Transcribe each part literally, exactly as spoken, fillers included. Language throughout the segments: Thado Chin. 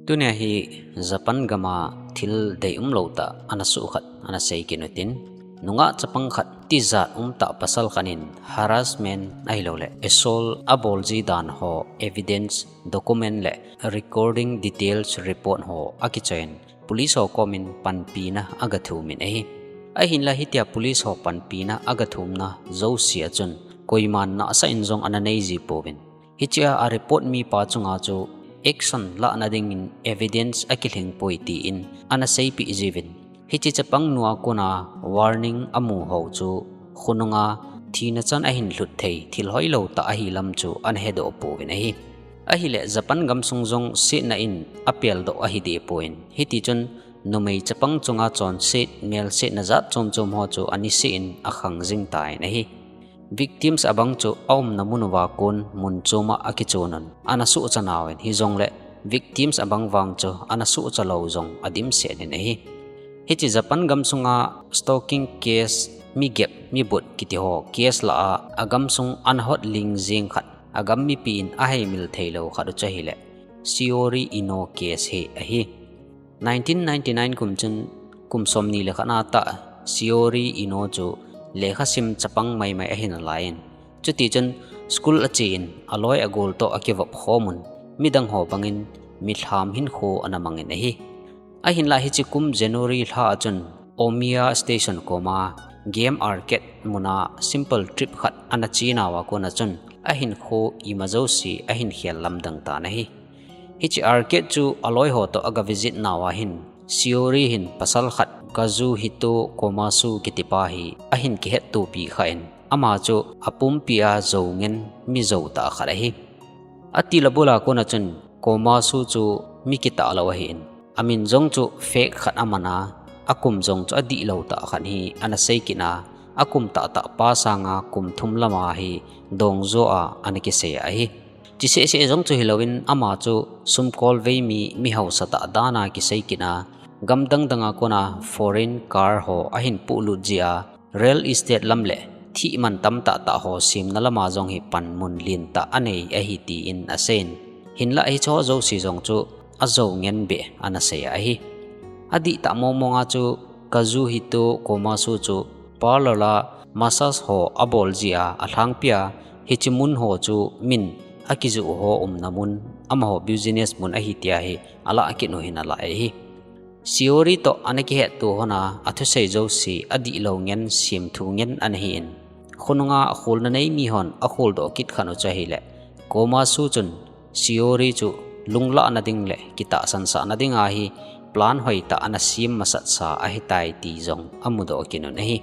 Tunia hi Japan gama thil deium lou tah ana soh khat ana sei kit utin, nungah chapang khat tijat umtah pasal khat in harassment ahilouleh assault abol ji dan ho evidence, document le recording details report ho akichoiyin police ho komin panpina agathum in ahi. Ahinla hitia police ho panpina agathumna jouse a chun koiman nahsah in jong ana nei ji pouvin. Hichea a report mipa chunga chu action lahna dingin evidence akilhing poi tin ana seipeh jiuvin. Hiche chapang nua kona warning amu ho chu khonunga thina chan ahin lhut thei thil hoilou tah ahi lam chu ana hedoh pouvin ahi. Ahileh Japan gamsung jong setna in apeldoh ahi deh poi. Hitichun numei chapang chunga chonset, melsetna jat chom chom ho chu aniseh in akhang jing tan ahi. Victims abang chu aumna mun uva kon mun chom a akichon un ana sohcha nauvin, hijongleh victims abang vang chu ana sohcha lou jong adimset in ahi. Hiche Japan gamsunga stalking case, mi gep, mi but kiti ho case lah a agamsung ana hot ling jing khat, agam mipi in aheimil theilou khat u chu ahileh Shiori Ino case hi ahi. Nineteen ninety-nine kum chun kum somni le khat na tah Shiori Ino chu lekhasim chapang maimai ahi nalaiyin, chutichun school achen aloi agol toh akivop khomun midang ho bangin milham hinkho ana mangin ahi. Ahinlah hiche kum January lha a chun Omiya Station koma game arcade muna simple trip khat ana che nauva kona chun ahinkho ima jouse ahin khel lamdang tan ahi. Hiche arcade chu aloi ho toh aga visit nauva hin Shiori hin pasal khat Kazuhito Komatsu kitipa hi ahin kihettopi khan, ama chu apumpia jou ngen mi jou tah khat ahi. Atil abul a kona chun Komatsu chu mi kitah lou ahin, amin jong chu fake khat aman a, akum jong chu adihlou tah khat hi ana sei kit a, akum tahtah pa sanga kum thum lama hi dongjo a ana kisei ahi. Chuseh seh jong chu hilouvin ama chu sumkolvei mi, mi haosa tah dan a kisei kit a, gam dang dang a kona foreign car ho ahin pohlut jia, real estate lam le thih mantam tahtah ho semna lama jong hi panmun lentah anei ahi tin aseiyin. Hinlah hicheho jouse jong chu ajou ngen beh ana sei ahi. Adihtah mong mong a chu Kazuhito Komatsu chu parlour a massage ho abol jia alhangpia, hiche mun ho chu min akijoh ho umna mun, amaho business mun ahi tia hi alah kit u hin alah ahi. Shiori toh ana kihetto hon a, athusei jouse adihlou ngen, semthu ngen ana hin, khonunga akholna nei mi hon akholdoh kit khat u chu ahileh Komatsu chun Shiori chu lunglahna ding le kitahsan sahna dinga hi plan hoitah ana sem masatsa ahitai ti jong amudoh kit un ahi.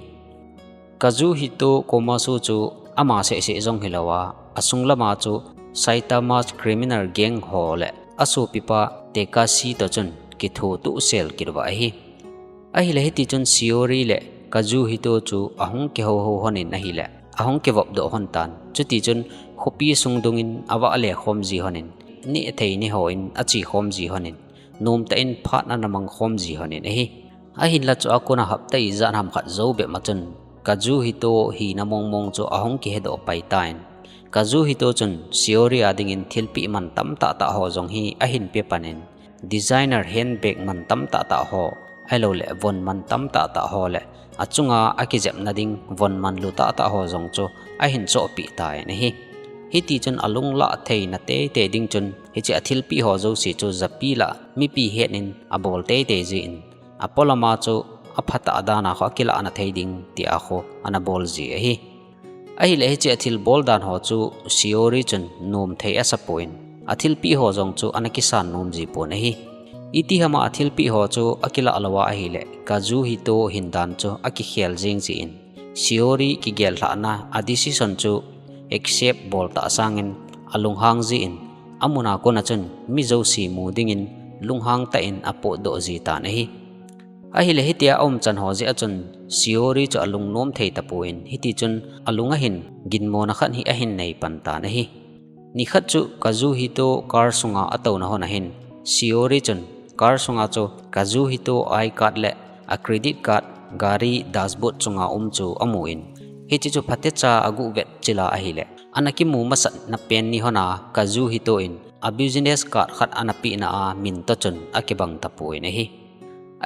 Kazuhito Komatsu chu ama seh seh jong hilouva, asung lama chu Saitama criminal gang ho le asopipa Tekashi toh chun kithotuh sel kit uva ahi. Ahileh hitichun Shiori le Kazuhito chu ahung kihou hou honin ahileh ahung kivopdoh hon tan. Chutichun khopi sung dungin avahle khom ji honin, nehthei nehon ache khom ji honin, nomtah in phat ana mang khom ji honin ahi. Ahinlah chua kona hapta ijat ham khat jou bep ma chun Kazuhito hina mong mong chu ahung kihedoh pai tan. Kazuhito chun Shiori a dingin thilpeh mantam tahtah ho jong hi ahin pe panin, designer handbag mantam tahtah ho, ahilouleh von mantam tahtah ho le achunga akijepna ding von manlu tahtah ho jong chu ahin chohpeh tan ahi. Hitichun alunglah theina teitei ding chun hiche athilpeh ho jouse chu japi lah mipi het in abol teitei jin, apolama chu aphatah dan a kho akilahna thei ding tia kho ana bol ji ahi. Ahileh hiche athilbol dan ho chu Shiori chun nomthei asapon, athilpeh ho jong chu ana kisan nom ji pon ahi. Itihama athilpeh ho chu akilah louva ahileh Kazuhito hin dan chu akikhel jeng jin, Shiori kigellhahna a decision chu accept bol tah sangin alunghang jin, amun a kona chun mi jouse mu dingin lunghang tah in apotdoh ji tan ahi. Ahileh hitia aumchan ho jeh a chun Shiori chu alungnom thei tapon, hitichun alunga hin ginmona khat hi ahin nei pan tan ahi. Nikhat chu Kazuhito car sunga atouna hon ahin, Shiori chun car sunga chu Kazuhito I card le a credit card gari dashboard chunga um chu amun, hiche chu phatecha aguh vetchil a ahileh ana kimu masatna pen ni hon a Kazuhito in a business card khat ana pehna a min toh chun akibang tapon ahi.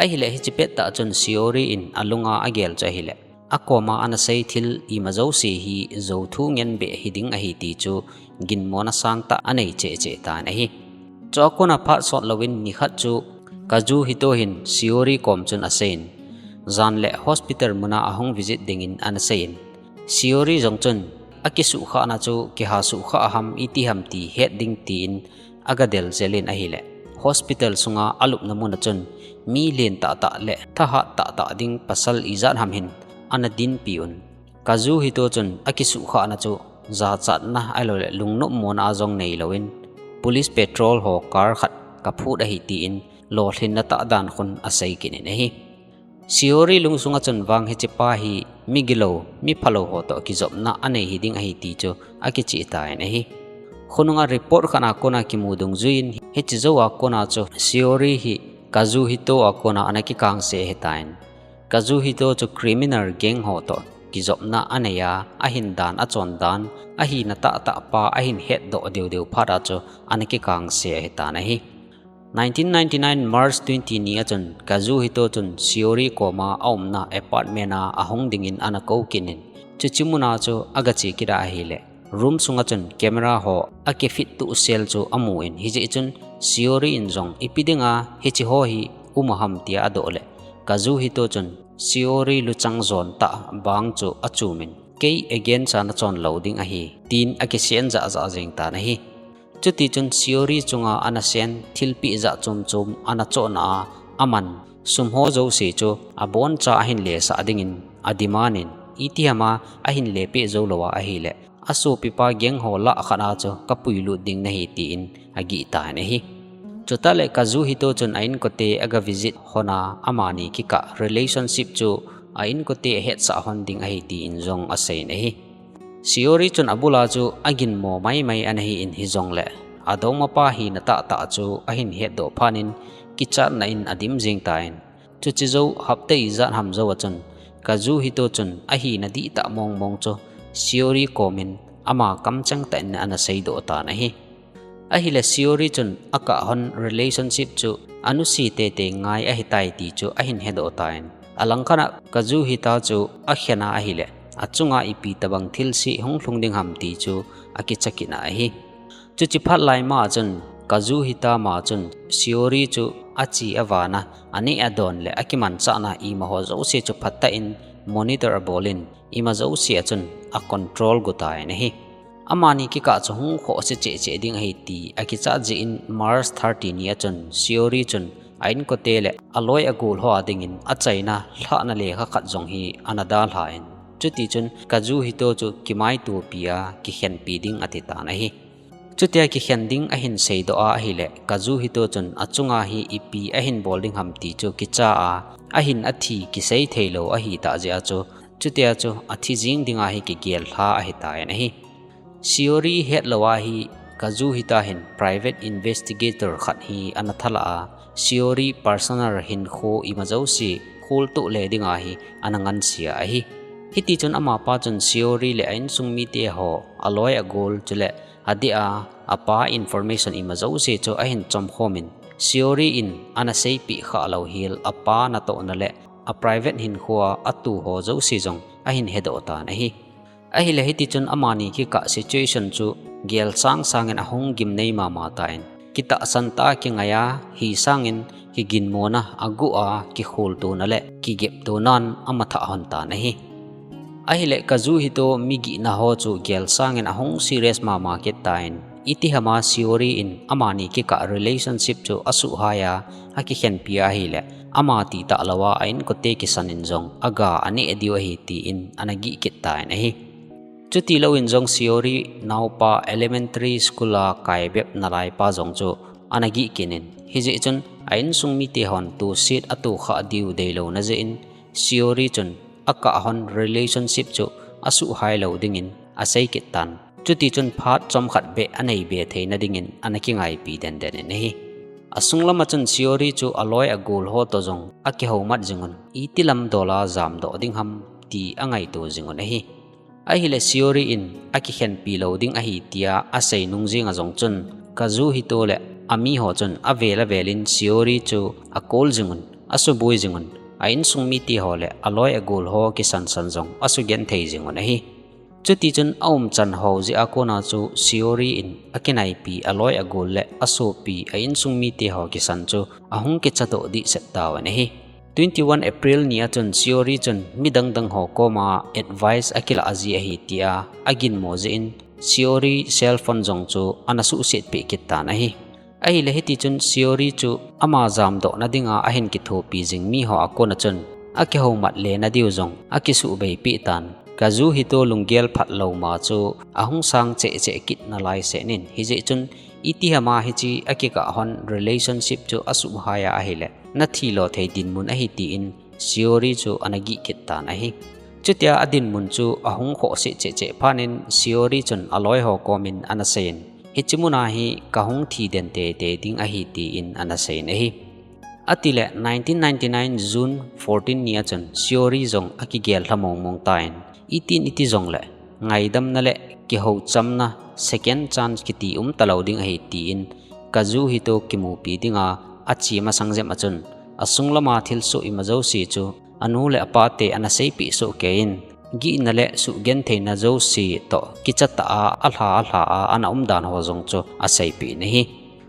Ahileh hiche pettah chun Shiori in alunga agel chu ahileh, akoma ana sei thil ima jouse hi jou thu ngen beh hiding ahi ti chu ginmona sangtah anei cheh cheh tan ahi. Chua kona phat sot louvin nikhat chu Kazuhito hin Shiori kom chun aseiyin, jan le hospital muna ahung visit dingin ana seiyin, Shiori jong chun akisuhkhahna chu kiha suhkhah ham iti ham ti het ding tin aga del jel in ahileh, hospital sunga alupna muna chun mi len tahtah le thahat tahtah ding pasal ijat ham hin ana dinpi un. Kazuhito chun akisuhkhahna chu jachatna ahilouleh lungnopmona a jong neilouvin, police patrol ho car khat kaphut ahi tin lolhinna tah dan khun asei kit in ahi. Shiori lungsunga chun vang hichepa hi migilou, miphalou ho toh kijopna anei hiding ahi ti chu akicheh tan ahi. Khonunga report khat a kona kimu dungjuiyin hiche jou a kona chu Shiori hi Kazuhito a kona ana kikangse ahitan. Kazuhito chu criminal gang ho toh kijopna anei a, ahin dan achon dan, ahina tahtah pa ahin hetdoh deu deu phat a chu ana kikangse ahitan ahi. Nineteen ninety-nine March twenty ni a chun Kazuhito chun Shiori koma aumna apartment a ahung dingin ana kou kit in, chuche muna chu aga che kit a ahileh, room sunga chun camera ho akifit tuh sel chu amun, hijeh chun Shiori in jong ipi dinga hiche ho hi um a ham tia adoh leh, Kazuhito chun Shiori luchang jon tah bang chu achumin, kei against a nachon lou ding ahi, tin akisen jah jah jeng tan ahi. Chutichun Shiori chunga ana sen thilpeh jat chom chom ana chohna a, aman sum ho jouse chu aboncha ahin lesah dingin ademand in, itiham a ahin lepeh jou lou a ahileh, asopipa gang ho lah khat a chu kapuilut ding nahi tin agih tan ahi. Chutah leh Kazuhito chun a inkote aga visit hon a, amani kikah relationship chu a inkote ahetsah hon ding ahi tin jong aseiyin ahi. Shiori chun abul a chu aginmo maimai ana hin hijongleh, adongmapa hina tahtah chu ahin hetdoh phat in kichatna in adim jeng tan. Chuche jou hapta ijat ham jou a chun Kazuhito chun ahina dihtah mong mong chu Shiori komin ama kamcheng tah in ana seidoh tan ahi. Ahileh Shiori chun akah hon relationship chu anusi teitei ngai ahitai ti chu ahin hedoh tan. Alangkhat a Kazuhito chu akhen a ahileh, achunga ipi tobang thilse hung lhung ding ham ti chu akicha kit in ahi. Chuche phat lai ma chun Kazuhito ma chun Shiori chu ache avana, aneh adon le akimanchahna ima ho jouse chu phatah in monitor abolin, ima jouse a chun acontrol got tan ahi. Amani kikah chu hung khohse cheh cheh ding ahi ti akichat jeh in March thirty ni a chun Shiori chun a inkote le aloi agol ho a dingin achaina lhahna lekha khat jong hi ana dalhan, chutichun Kazuhito chu kimaitopi a kikhenpi ding ati tan ahi. Chutia kikhen ding ahin seidoh a ahileh, Kazuhito chun achunga hi ipi ahin bol ding ham ti chu kicha a, ahin athi kisei theilou ahitah jeh a chu, chutia chu athi jing dinga hi kigel lha ahitan ahi. Shiori hetlou a hi Kazuhito hin private investigator khat hi ana thalah a, Shiori personal hinkho ima jouse kholtoh le dinga hi ana ngansea ahi. Hitichun amapa chun Shiori le a insung mite ho, aloi agol chule adeh a apa information ima jouse chu ahin chomkhomin, Shiori in ana seipeh khah lou hel apa natohna le a private hinkho a atu ho jouse jong ahin hedoh tan ahi. Ahileh hitichun amani kikah situation chu gel sang sangin ahung gimnei mama tan, kitahsan tah a kingai a, hisangin kiginmona aguh a, kikholtona le kigeptonan amathah hon tan ahi. Ahileh Kazuhito migihna ho chu gel sangin ahung serious mama kit tan, itiham a Shiori in amani kikah relationship chu asuhhai a, akikhenpi a ahileh, ama tihtah lou a a inkote kisan in jong aga aneh diu ahi tin ana gih kit tan ahi. Chutilouvin jong Shiori naopa elementary school a kai bep nalaipa jong chu ana gih kit in, hijeh chun a insung mite hon tuset atohkhah diu deilouna jeh in Shiori chun akah hon relationship chu asuhhai lou dingin asei kit tan. Chutichun phat chomkhat beh anei be theina dingin ana kingaipi denden in ahi. Asunglam a chun Shiori chu aloi agol ho toh jong akihoumat jingun, itilam dol a jamdoh ding ham ti angaito jingun ahi. Ahileh Shiori in akikhenpi lou ding ahi tia asei nung jeng a jong chun, Kazuhito le amiho chun avel avelin Shiori chu akol jingun, asuboi jingun, a insung mite ho le aloi agol ho kisansan jong asugenthei jingun ahi. Chutichun aumchan ho jeh a kona chu Shiori in akinaipi aloi agol le asopi a insung mite ho kisan chu ahung kichadoh dehset tauvin ahi. Twenty-one April ni a chun Shiori chun midang dang ho koma advice akilah ji ahi tia aginmo jeh in Shiori cell phone jong chu ana suhsetpeh kit tan ahi. Ahile hitichun Shiori chu ama jamdohna dinga ahin kithopi jing miho a kona chun akihoumat lena diu jong akisuhbeipeh tan. Kazuhito lunggel phatlou ma chu ahung sang cheh cheh kit nalai seh in, hijeh chun itihama hiche akikah hon relationship chu asuhhai a ahile nathilo thei dinmun ahi tin Shiori chu ana gih kit tan ahi. Chutia adinmun chu ahung khohse cheh cheh phat in Shiori chun aloiho komin ana seiyin, hiche muna hi kahung thi den teitei ding ahi tin ana seiyin ahi. Atile nineteen ninety-nine June fourteen ni a chun Shiori jong akigel lha mongmong tan, itin iti jongle ngaidamna le kihouchamna, second chance kiti umtalou ding ahi tin Kazuhito kimupi dinga ache masang jep a chun asung lama thilsoh ima jouse chu anu le apate ana seipeh sohkeiyin, gihna le suhgentheina jouse toh kichatah a alha alha a ana umdan ho jong chu aseipeh in ahi.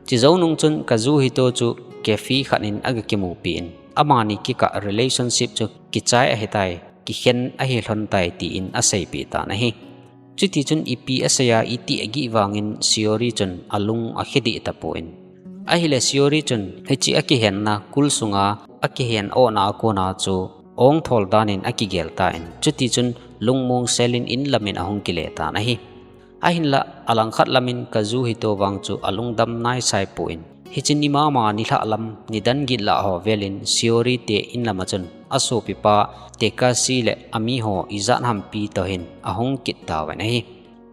Chejou nung chun Kazuhito chu cafe khat in aga kimupi in, amani kikah relationship chu kichai ahitai, kikhen ahi lhon tai tin aseipeh tan ahi. Chutichun ipi asei a iti agih vangin Shiori chun alung akhe deh tapon, ahile Shiori chun hiche akihenna kul sunga akihen ohna a kona chu ongthol danin akigel tan, chutichun lungmong selin in lamin ahung kile tan ahi. Ahinlah alangkhat lamin Kazuhito vang chu alungdam naisai pon, hiche ni mama nilhah lam nidan gitlah ho velin Shiori te in lama chun asopipa Tekashi le amiho ijat hampi toh hin ahung kit tauvin ahi.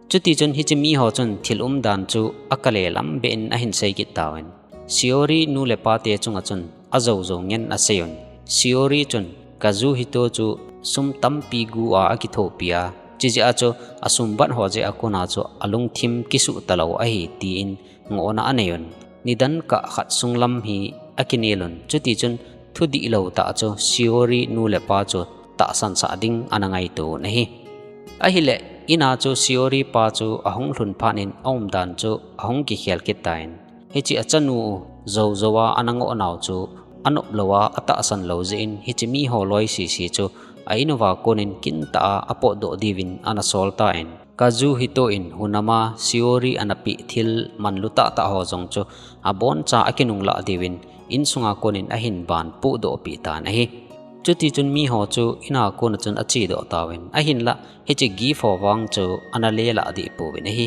Chutichun hiche miho chun thil umdan chu akale lam beh in ahin sei kit tauvin, Shiori nu le pate chunga chun ajou jou ngen aseiyun, Shiori chun Kazuhito chu sum tampi gu a akithopi a, chujeh a chu asum bat ho jeh a kona chu alungthim kisuh talou ahi tin ngohna aneiyun, nidan kah khat sunglam hi akinelun, chutichun thudihlou tah chu Shiori nu le pa chu tahsan sah ding ana ngaito un ahi. Ahile in a chu Shiori pa chu ahung lhun phat in aumdan chu ahung kikhel kit tan, hiche achanu jou jou a ana ngoh nau chu anop lou a atahsan lou jeh in hiche miho loi sese chu a in uva konin kintah a apotdoh diuvin ana sol tan, Kazuhito in hunama Shiori ana peh thil manlu tahtah ho jong chu aboncha akinunglah diuvin insunga konin ahin ban pohdoh peh tan ahi. Chutichun miho chu in a kona chun achedoh tauvin, ahinlah hiche gift ho vang chu ana lelah deh pouvin ahi.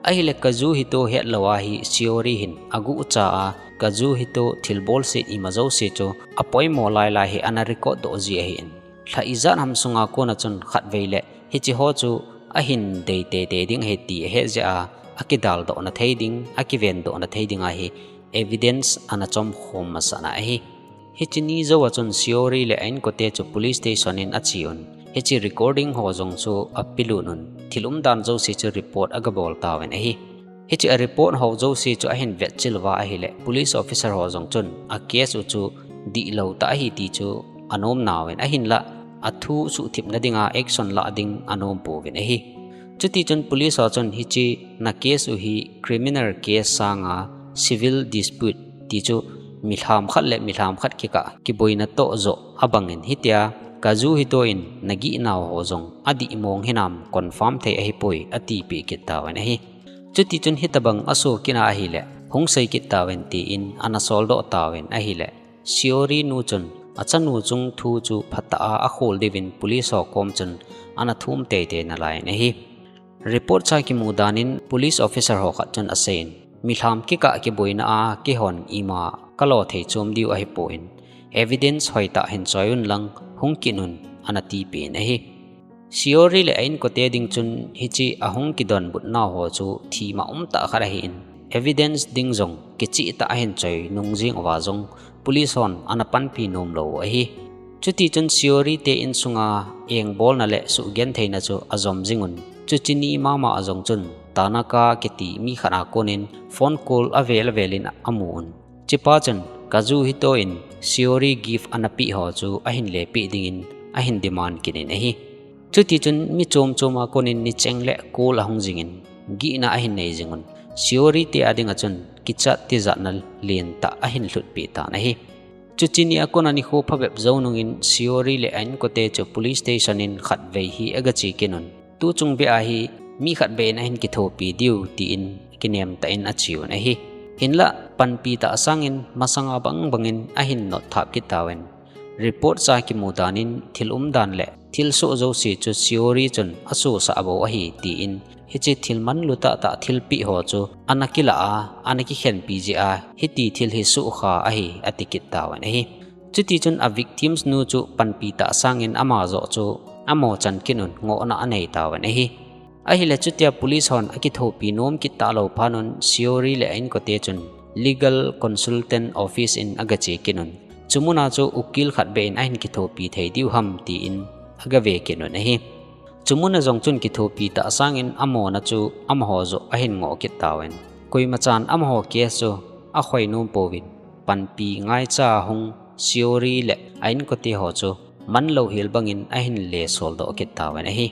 Ahile Kazuhito hetlou a hi Shiori hin aguhcha a, Kazuhito thilbolset ima jouse chu apoimo lai lai hi ana record doh ji ahin, lha ijat ham sunga kona chun khatvei le hiche ho chu ahin dei teitei ding ahi ti ahet jeh a, akidaldohna thei ding, akivendohna thei dinga hi evidence ana chomkhom masat na ahi. Hiche ni jou a chun Shiori le a inkote chu police station in acheun, hiche recording ho jong chu apelut un, thil umdan jouse chu report agabol tauvin ahi. Hiche a report ho jouse chu ahin vetchil uva ahile police officer ho jong chun a case u chu dihlou tah ahi ti chu anom nauvin, ahinlah athu suhthipna dinga action lah ding anom pouvin ahi. Chutichun police ho chun hiche na case u hi criminal case sanga civil dispute ti chu milham khat le milham khat kikah kiboina toh joh abangin hitia Kazuhito in nagih nau ho jong adihmong hinam confirm thei ahipoi atipeh kit tauvin ahi. Chutichun hitobang aso kit na ahile hung sei kit tauvin tin ana soldoh tauvin ahile Shiori nu chun achanu chung thu chu phatah a akhol diuvin police ho kom chun ana thum teitei nalai in ahi. Report cha kimu danin police officer ho khat chun aseiyin, milham kikah kiboina a kihon ima kalo thei chom diu ahipon, evidence hoitah hin choiyun lang hung kit un ana tipeh in ahi. Shiori le a inkote ding chun hiche ahung kidonbut nau ho chu themma umtah khat ahin, evidence ding jong kichehtah ahin choi nung jeng uva jong police hon ana panpi nomlou u ahi. Chutichun Shiori te insunga engbolna le suhgentheina chu ajom jingun, Chuche ni mama a jong chun Tanaka kiti mi khat a konin phone call avel avelin amun. Chupa chun Kazuhito in Shiori gift ana peh ho chu ahin lepeh dingin ahin demand kit in ahi. Chutichun mi chom chom a konin nicheng le call ahung jingin gihna ahin nei jingun. Shiori te a dinga chun kichat tijatna lentah ahin lhutpeh tan ahi. Chuche ni a kona nikho phabep jou nungin Shiori le a inkote chu police station in khatvei hi agache kit un. Tuchung beh a hi mi khatvei in ahin kithopi diu tin kinem tah in ache un ahi. Hinlah panpi tah sangin masanga bang bangin ahin notthap kit tauvin. Report a kimu danin thil umdan le thilsoh jouse chu Shiori chun asosah bou ahi tin hiche thil manlu tahtah thilpeh ho chu ana kilah a, ana kikhenpi jeh a hiti thil hi sohkha ahi ati kit tauvin ahi. Chutichun a victims nu chu panpi tah sangin ama joh chu amo chan kit un ngohna anei tauvin ahi. Ahile chutia police hon akithopi nom kit talou phat un Shiori le a inkote chun legal consultant office in agache kit un. Chumuna chu ukil khatvei in ahin kithopi thei diu ham tin agave kit un ahi. Chumuna jong chun kithopi tah sangin amona chu amaho joh ahin ngoh kit tauvin. Koimachan amaho case chu akhoi nom pouvin. Panpi ngaicha hung Shiori le a inkote ho chu manlou hel bangin ahin lesoldoh kit tauvin ahi.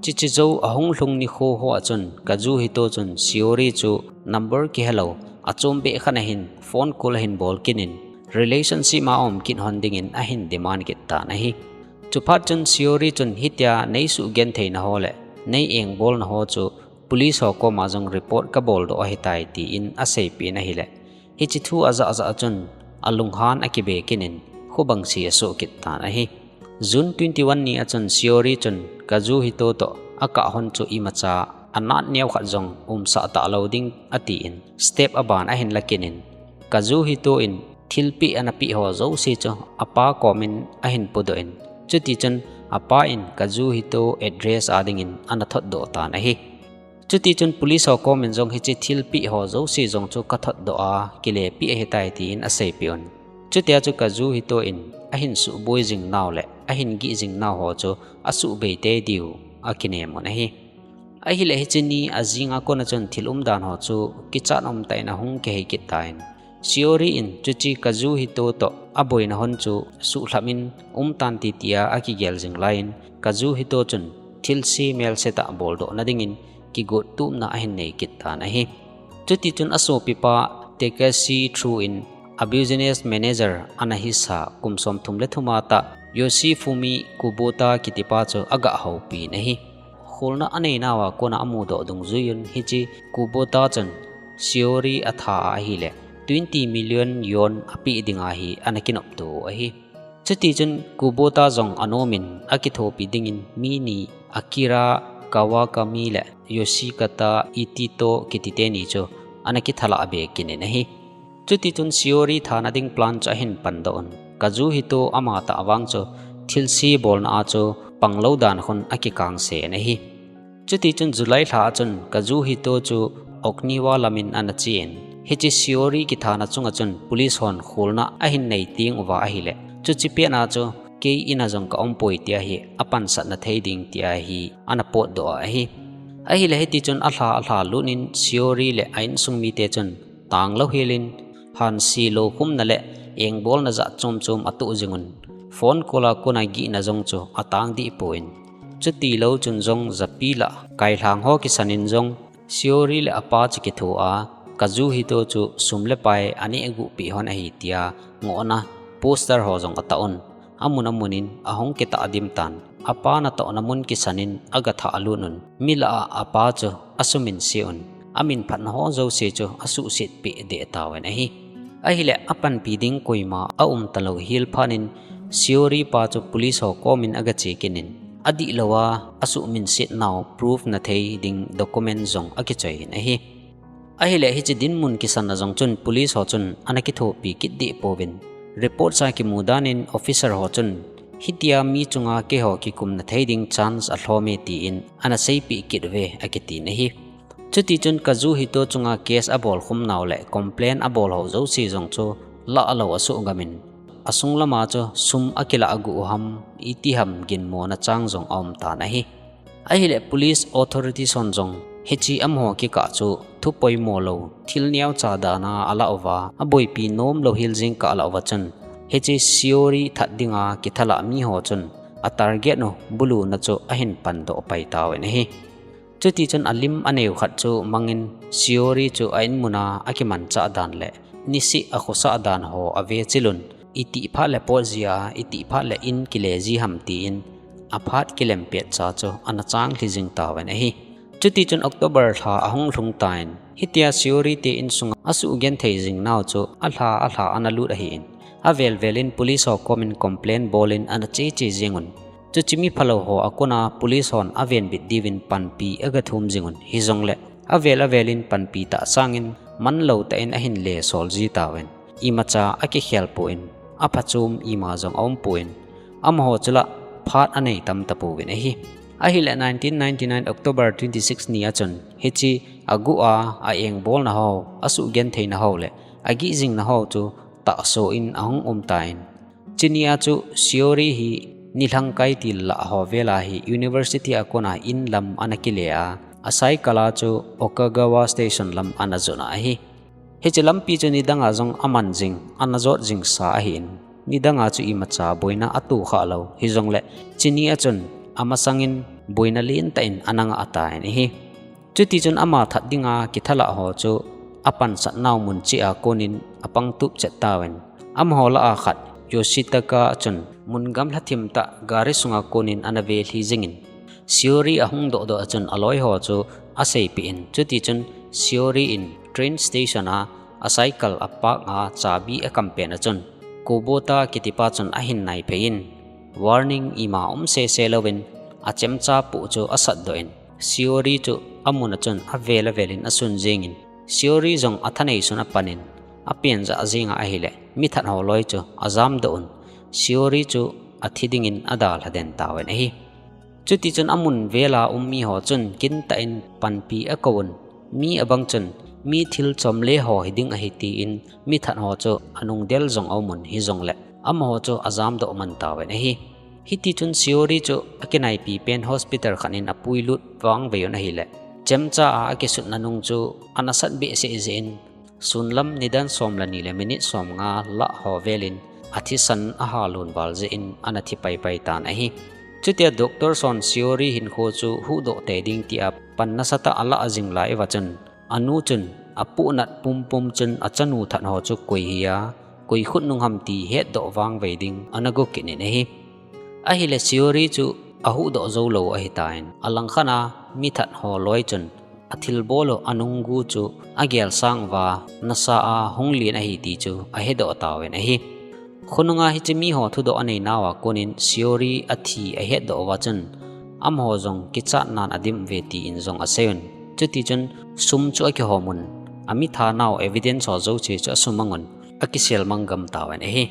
Chuche jou ahung lhung nikho ho a chun Kazuhito chun Shiori chu number kihelou achom beh khat a hin phone call ahin bol kit in relationship a um kit hon dingin ahin demand kit tan ahi. Chuphat chun Shiori chun hitia neisugentheina ho le nei engbolna ho chu police ho koma jong report kaboldoh ahitai tin aseipeh in ahile hiche thu ajah jah a chun alunghan akibe kit in khubang se asoh kit tan ahi. June twenty-one ni a chun Shiori chun Kazuhito toh akah hon chu imacha anat neokhat jong umsah talou ding atin step aban ahin la kit in Kazuhito in thilpeh ana peh ho jouse chu apa komin ahin podoh in chutichun apa in Kazuhito address a dingin ana thotdoh tan ahi. Chutichun police ho komin jong hiche thilpeh ho jouse jong chu kathotdoh a kilepeh ahitai tin aseipeh un. Chutia chu Kazuhito in ahin suhboi jing nau le ahin gih jing nau ho chu asuhbei tei diu akinem un ahi. Ahile hiche ni ajing a kona chun thil umdan ho chu kichat umtah in ahung kihei kit tan. Shiori in chuche Kazuhito toh aboina hon chu suhlhap in umtan titia akigel jing laiyin Kazuhito chun thilse melsetah boldohna dingin kigottumna ahin nei kit tan ahi. Chutichun asopipa Takashi Tru in a business manager ana hisa kum somthum le thum a tah Yoshifumi Kubota kitipa chu agah houpin ahi. Kholna aneinauva kona amudoh dungjuiyun hiche Kubota chun Shiori atha a ahile twenty million yen apeh dinga hi ana kinopto u ahi. Chutichun Kubota jong anomin akithopi dingin mi ni Akira Kawakami le Yoshikata Itito kitite ni chu ana kithalah be kit in ahi. Chutichun Shiori thana ding plan chu ahin pandoh un. Kazuhito amatah vang chu thilse bolna a chu panglou dan khun akikangse in ahi. Chutichun July lha a chun Kazuhito chu Okinawa lamin ana chen. Hiche Shiori kithana chunga chun police hon kholna ahin nei teng uva ahile chuche pet a chu kei in a jong kaumpoi tia hi apansatna thei ding tia hi ana potdoh a ahi. Ahile hitichun alha alha lut in Shiori le a insung mite chun tanglou helin hanse loukhumna le engbolna jat chom chom atoh jingun phone call a kona gihna jong chu atang dehpon chutilou chun jong japi lah kailhang ho kisanin jong Shiori le apa chu kitho a Kazuhito chu sum le pai aneh guhpeh hon ahi tia ngohna poster ho jong atah un. Amun amunin ahung kitah dimtan. Apa natohna mun kisanin agathah lut un. Milah a apa chu asuminse un. Aminphatna ho jouse chu asuhsetpeh deh tauvin ahi. Ahile apanpi ding koima aumtalou hel phatnin Shiori pa chu police ho komin agache kit in adihlou a asuhminset nau proof na thei ding document jong akichoiyin ahi. Ahile hiche dinmun kisanna jong chun police ho chun ana kithopi kit dehpouvin report a kimu danin officer ho chun hitia mi chunga keiho kikumna thei ding chance alhome tin ana seipeh kit uve akitin ahi. Chutichun Kazuhito chunga case abolkhum nau le complain abol ho jouse jong chu lahlou asuhgamin asung lama chu sum akilah aguh u ham itiham ginmona chang jong aumtan ahi. Ahileh police authorities hon jong hiche amaho kikah chu thu poimo lou, thil neocha dan a alah uva, aboipi nom lou hel jing kah alah uva chun, hiche Shiori that dinga kithalah miho chun a target u buluna chu ahin pandoh pai tauvin ahi. Chuti chun alim anei u khat chu mangin Shiori chu a in muna akimanchah dan le nisih akhosah dan ho ave chilun, itih phat le potji a, itih phat le in kile ji ham tin, aphat kilem pet cha chu ana changlhi jing tauvin ahi. Chuti chun October lha ahung lhung tan, hitia Shiori te insunga asugenthei jing nau chu alha alha ana lut ahin, avel velin police ho komin complaint bolin ana cheche jingun. Chuche mi phalou ho akona police hon avenbit diuvin panpi agathum jingun, hijongle avel avelin panpi tah sangin manlou tah in ahin lesol ji tauvin, imacha akikhel pon, aphachom ima jong aumpon, amaho chu la phat anei tam tapouvin ahi. Ahileh nineteen ninety-nine October twenty-six ni a chun hiche aguh a a-engbolna ho, asugentheina ho le agih jingna ho chu tahsoh in ahung um tan, chunia chu Shiori hi nilhang kai til lah ho vela hi university a kona in lam ana kile a, acycle a chu Okagawa Station lam ana jotna ahi. Hiche lampi chu nidanga jong aman jing, ana jot jingsa ahin, nidanga chu imacha boina atoh khalou, hijongle chunia chun amasangin boina lentah in ana ngah tan ahi. Chuti chun ama that dinga kithalah ho chu apansat nau mun cheh a konin apangtup chet tauvin, amaho lah a khat Yoshitaka chun mun gamla thim tah gari sunga konin ana velhi jingin, Shiori ahung dohdoh a chun aloi ho chu aseipeh in, chuti chun Shiori in train station a acycle apark a chabi akam pet a chun, Kubota kitipa chun ahin naiphei in, warning ima um sese louvin achemcha poh chu asatdoh in, Shiori chu amun a chun avel avelin asun jingin, Shiori jong athanei sun apanin, apenjah jinga ahileh mithat ho loi chu ajamdoh un, Shiori chu athi dingin adalha den tauvin ahi. Chuti chun amun vela um miho chun kintah in panpi akouvun, mi abang chun mi thil chomle ho hiding ahi tin mithat ho chu anungdel jong aumun, hijongle amaho chu ajamdoh man tauvin ahi. Hiti chun Shiori chu akinaipi pen hospital khat in apuilut vangvei un ahileh, chemcha a akisutna nung chu anasat behseh jeh in, sunlam nidan som le ni le minute somnga lah ho velin athisan ahalon val jeh in ana thi paipai tan ahi. Chutia doctors hon Shiori hinkho chu huhdoh tei ding tia pan nasatah a alah jing lai uva chun, anu chun apohnat pumpum chun achanu that ho chu koi hi a, koi khut nung ham ti hetdoh vangvei ding ana gokit in ahi. Ahileh Shiori chu ahuhdoh joulou ahitan, alangkhat a mithat ho loi chun athilbol u anunggu chu agelsang uva nasa a hung len ahi ti chu ahedoh tauvin ahi. Khonunga hiche miho thudoh anei nauva konin Shiori athi ahetdoh uva chun, amaho jong kichatnan adim uve tin jong aseiyun. Chuti chun sum chu akihom un, amitha nau evidence ho jouse chu asumangun, akiselmang gam tauvin ahi.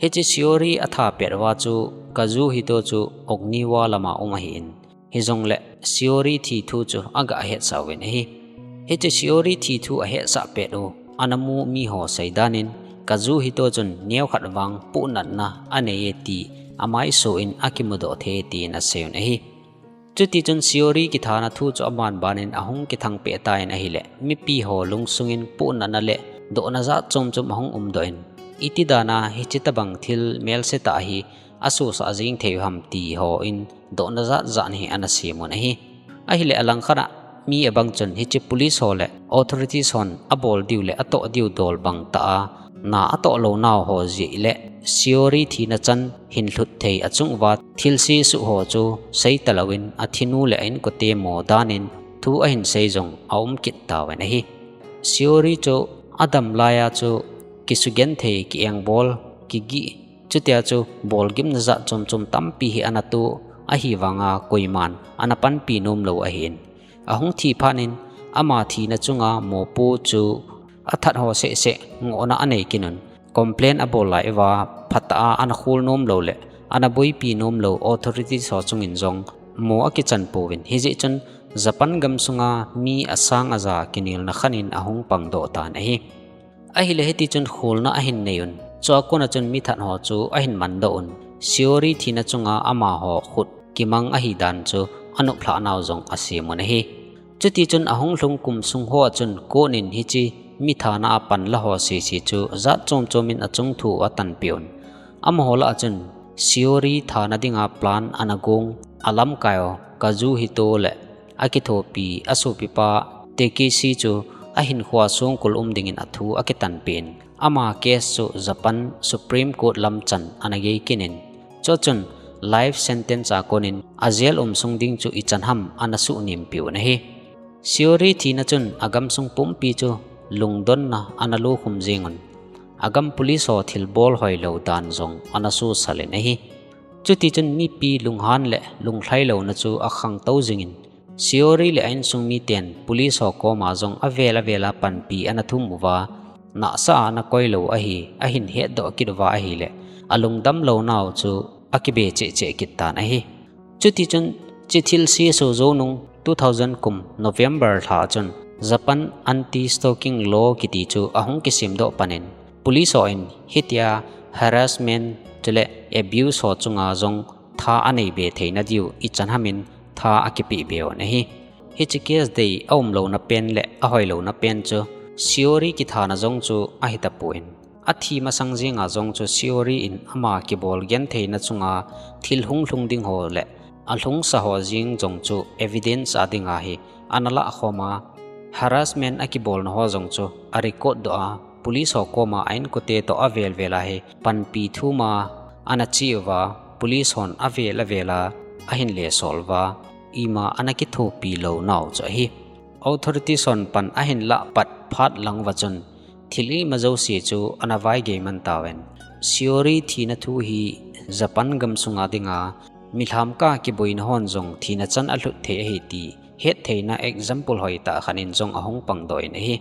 Hiche Shiori atha pet uva chu Kazuhito chu Okinawa lama um ahin, hijongle Shiori thi thu chu aga hetsah uvin ahi. Hiche Shiori thi thu ahetsah pet u ana mu miho seidan in, Kazuhito chun neokhat vang pohnatna aneiye ti amaisoh in akimudoh thei tin aseiyun ahi. Chuti chun Shiori kithana thu chu aman banin ahung kithangpeh tan ahileh, mipi ho lungsungin pohnatna le dohna jat chomchom ahung umdoh in, iti dana hiche tobang thil melsetah hi asosah jeng thei u ham ti hon dohna jatjat hi ana semun ahi. Ahileh alangkhat a mi abang chun hiche police ho le authorities hon abol diu le atoh diu dol bangtah a na atoh lou nau ho jeh le Shiori thina chan hin lhut thei achung uva thil sesuh ho chu seitalouvin athinu le a-inkote mo danin thu ahin sei jong aum kit tauvin ahi. Shiori chu adam laiya chu kisugenthei, ki-engbol, kigih, chutia chu bolgimna jat chomchom tampi hi ana toh, ahivanga koiman ana panpi nomlou ahin, ahung thi phatnin ama thina chunga mopo chu athat ho sehseh ngohna anei kit un, complaint abol lai uva phatah a ana khol nomlou le ana boipi nomlou authorities ho chungin jong mo akichan pouvin, hijeh chun Japan gamsunga mi asang aja kinelna khanin ahung pangdoh tan ahi. Ahileh hiti chun kholna ahin nei un, chua kona chun mithat ho chu ahin mandoh un, Shiori thina chunga amaho khut kimang ahidan chu anop lhah nau jong asem un ahi. Chuti chun ahung lhung kum sung hoa chun court in hiche mi thana a panla ho sese chu jat chom chom in achung thu u atan peh un. Amaho lah a chun Shiori thana dinga plan ana gong alamkai u Kazuhito le akithopi asopipa Takeshi chu ahinkhoa songkul um dingin athu akitan peh in, ama case chu Japan Supreme Court lam chan ana gei kit in, chuchun life sentence a konin a jail um sung ding chu ichan ham ana suhnem peh un ahi. Shiori thina chun agamsung pumpi chu lungdonna ana lokhum jeng un, agam police ho thilbol hoilou dan jong ana sosal in ahi. Chuti chun mipi lunghan le lunglhai louna chu akhangtou jingin, Shiori le a insung miten police ho koma jong avel avel a panpi ana thum uva, nahsah a ana koi lou ahi, ahin hetdoh kit uva ahile, alungdam lounau chu akibe cheh cheh kit tan ahi. Chuti chun hiche thilse aso jou nung two thousand kum November lha a chun Japan Anti-Stalking Law kiti chu ahung kisemdoh panin, police ho in hitia harassment chule abuse ho chunga jong tha anei be theina diu ichan hamin tha akipeh be un ahi. Hiche case dei aum louna pen le ahoi louna pen chu Shiori kithana jong chu ahitapon, athi masang jenga jong chu Shiori in ama kibol gentheina chunga thil hung lhung ding ho le alhungsa ho jeng jong chu evidence a dinga hi ana lahkhom a, harassment akibolna ho jong chu a record doh a, police ho koma a inkote toh avel vel a hi panpi thum a ana che uva, police hon avel avel a ahin lesol uva, ima ana kithopi lounau chu ahi. Authorities hon pan ahin lah pat phat lang uva chun thil ima jouse chu ana vaigei man tauvin, Shiori thina thu hi Japan gamsunga dinga milham kah kiboina hon jong thina chan alhut thei ahi ti hettheina example hoitah khat in jong ahung pangdoh in ahi.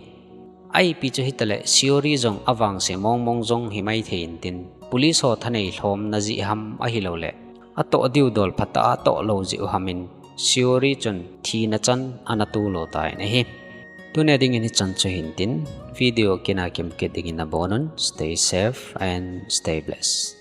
Ahipi chu hitale Shiori jong avangse mong mong jong himai thei intin, police ho thanei lhomna jeh ham ahilouleh atoh diu dol phatah a atoh lou jeh u hamin Shiori chun thina chan ana tolo tan ahi. Tuni dingin hichan chu hintin, video kina kimkit dingin nabonun, stay safe and stay blessed.